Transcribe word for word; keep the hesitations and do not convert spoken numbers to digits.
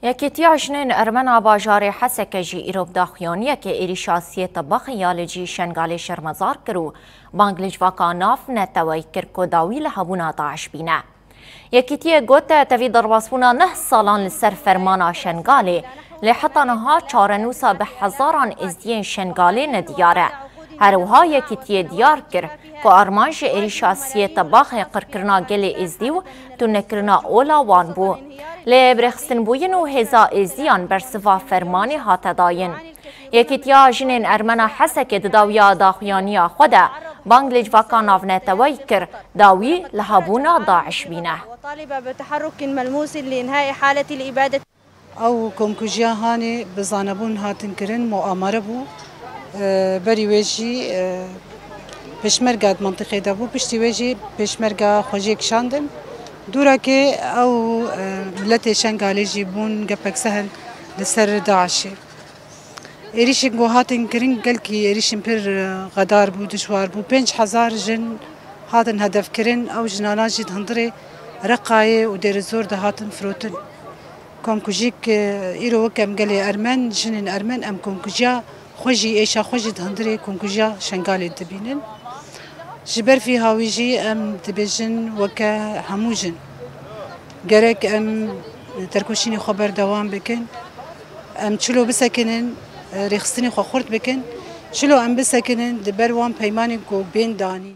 Yekîtiya Jinên Ermena bajarê Heseke jî îro bi daxuyaniyekê êrîşa siyê tebaxê ya li cî Şengalê şermezar kir û bang li civaka nav neteweyî kir ku dawî li hebûna DAIŞ bîne. Yekîtiyê gote, tevî derbasbûna neh salan li ser fermana Şengalê, lê heta niha çarenûsa bi hezaran êzdiyên Şengalê nediyar e. Her wiha Yekîtiyê diyar kir ku armanc ji êrîşa siyê tebaxê qirkirina gelê êzdî û tunekirina ola wan bû. Lê birêxistinbûyin û hêza êzdiyan bersiva fermanê hate dayîn. Yekîtiya Jinên Ermena Hesekê di dawiya daxuyaniya xwe de bang li civaka navneteweyî kir, dawî li hebûna DAIŞ bîne. وطالبة بتحرك ملموس لإنهاء حالة الإبادة. Ew komkujiya hanê bi zanebûn hatin kirin, muamere bû. E, berî wê jî, e, pêşmerga di mentiqê de bû, piştî wê jî pêşmerga xwe jê kişandin. Dûrekê ew, e, miletê Şengalê jî bûn gepek sehil li ser DAIŞê. Êrîşên ku hatin kirin gelkî êrîşên pir, e, xedar bû, dijwar bû. Pênc hezar jin hatin hedefkirin, ew jinana jî di hundirê Reqayê û Dêrizor de hatin firotin. Komkujîk, e, îro wek em gelê Ermen, jinên Ermen, em komkujiya xwe jî, êşa xwe jî di hundirê komkujiya Şengalê dibînin. Ji ber vî hawî jî em dibêjin weke hemû jin. Gerek em terkoşînê xwe berdewam bikin, em çilo bisekinin, rêxistinê xwe xurt bikin, çilo em bisekinin di ber wan peymanên ku bên danî.